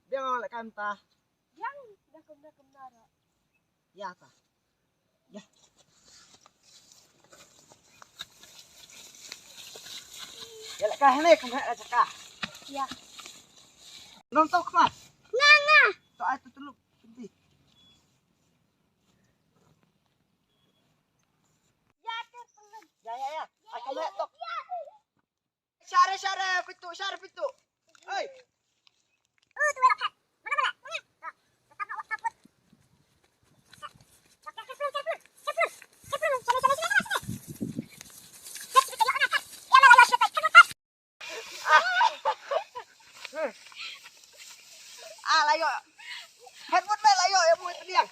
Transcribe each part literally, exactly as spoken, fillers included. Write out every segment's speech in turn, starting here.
Biang la kam ta. Biang da kam da kam da. Ya ta. Ya. Ya la ka hne kam ha la ka. Ya. Nong tok ma. Nga nga. To ai tu tulu. Penti. Ya ya ya. Ai kam ha tok. Share, share, pintu, share pintu. Hei. Ah, layo. Headphone me layo ya buat dia.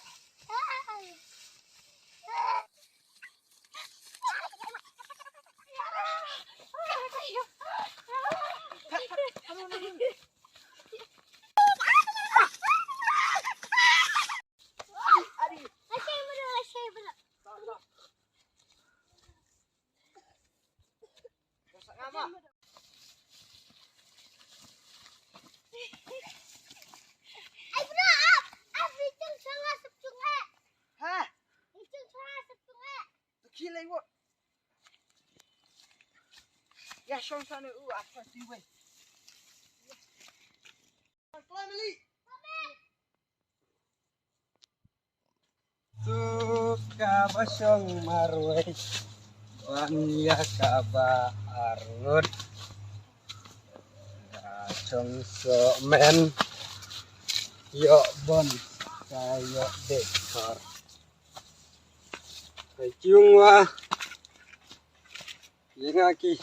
Ha? Te khie lei wat. Ïa shong shane u apa siwei. Kloi mali. Suk kaba shong marwei ban ïa kaba arngut. Ka shong somen ïoh bon ka ïoh dei kor. Ka jong wa ïa nga ki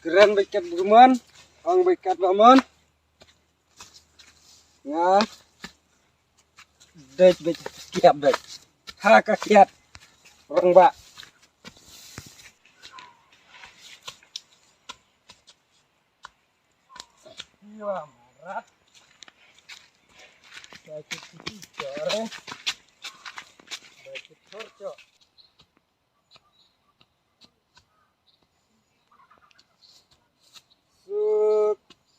kren bad kat ba mon, ong bad kat ba mon. Nga dei bad kiad bad ha ka kiad rangbah. Ïa mara. Ka kit kit chore. Ka kit chor chor. Suk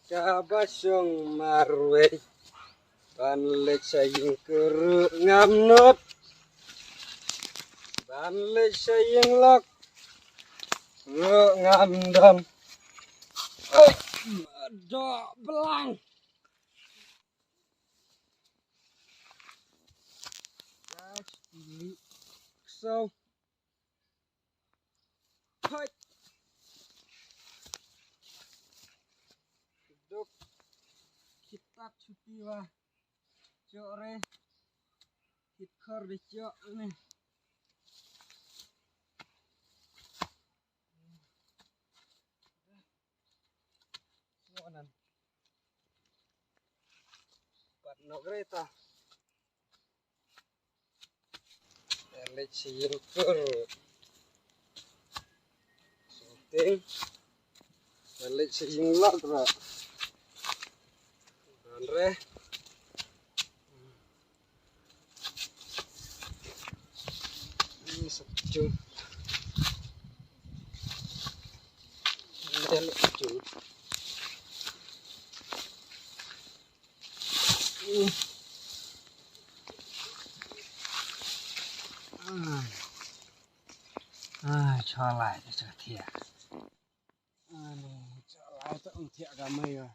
kaba shong marwei ban leit sha ïing kyrpang ngam nop. Ban leit sha ïing lok ruh ngam don. Oi, doh blang. Guys, ini kesel. Hai. Duk. Kita cuti wah. Cok re. Kit khor de cok ni. Sonan. Pat nok re ta. Leit sha ïing kur. Shooting. Leit sha ïing lok ra. Don re. Ni sa jung. Ni sa jung. Ai, ai, chalai te cha thia. Ani, chalai te ong thia ka mai ya.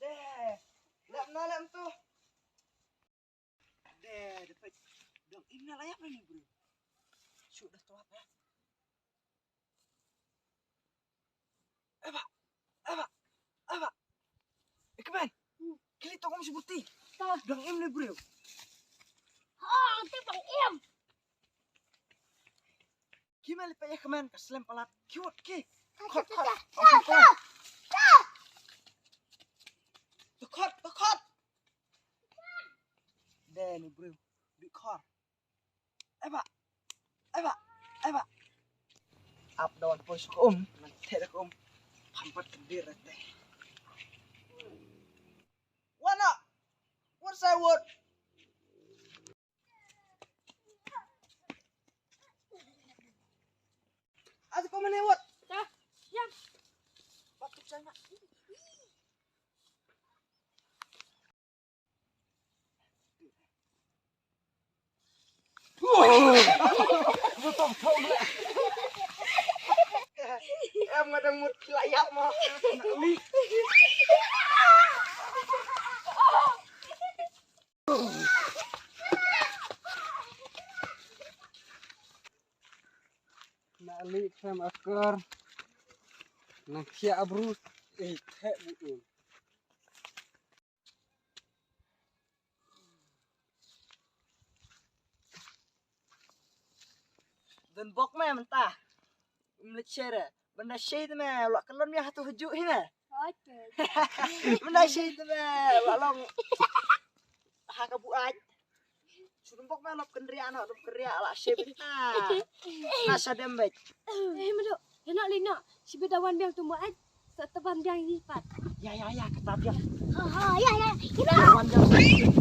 Deh, lap na lap tu. Deh, deh, dong im na layap ni bro. Shoot dah tu apa? Eva, Eva, Eva. Ekmen. Kili tu kamu seperti. Dong im ni bro. Ha, tu bang im. Ki me li pa ya kmen ka slem palat. Ki wot ki. Khot, khot. Khot, khot. Khot, khot. Deni bro. Di khor. Eba. Eba. Eba. Ap dawan poi suk um. Nanti ada um. Hampat kendir teh. Wana. What I would. Ada kau mana what? Dah. Siap. Waktu sana. Em ngadang mut layap mo. Na li khlem akor. Na khia abru. Eh, thek bu. Don bok me mynta. Mlik shere. Benda shei te me. Lok kelon ya hatu hujuk hi me. Benda shei te me. Lok long. Ha ka bu ai. Surumbok me lop kendria no, lop kendria ala shei benda. Na sadem bet. Eh, madu. Ya nak lino. Si beda wan biang tu mo ai. Sa teban biang ni pat. Ya, ya, ya, kata biang. Ha, ha, ya, ya. Wan biang.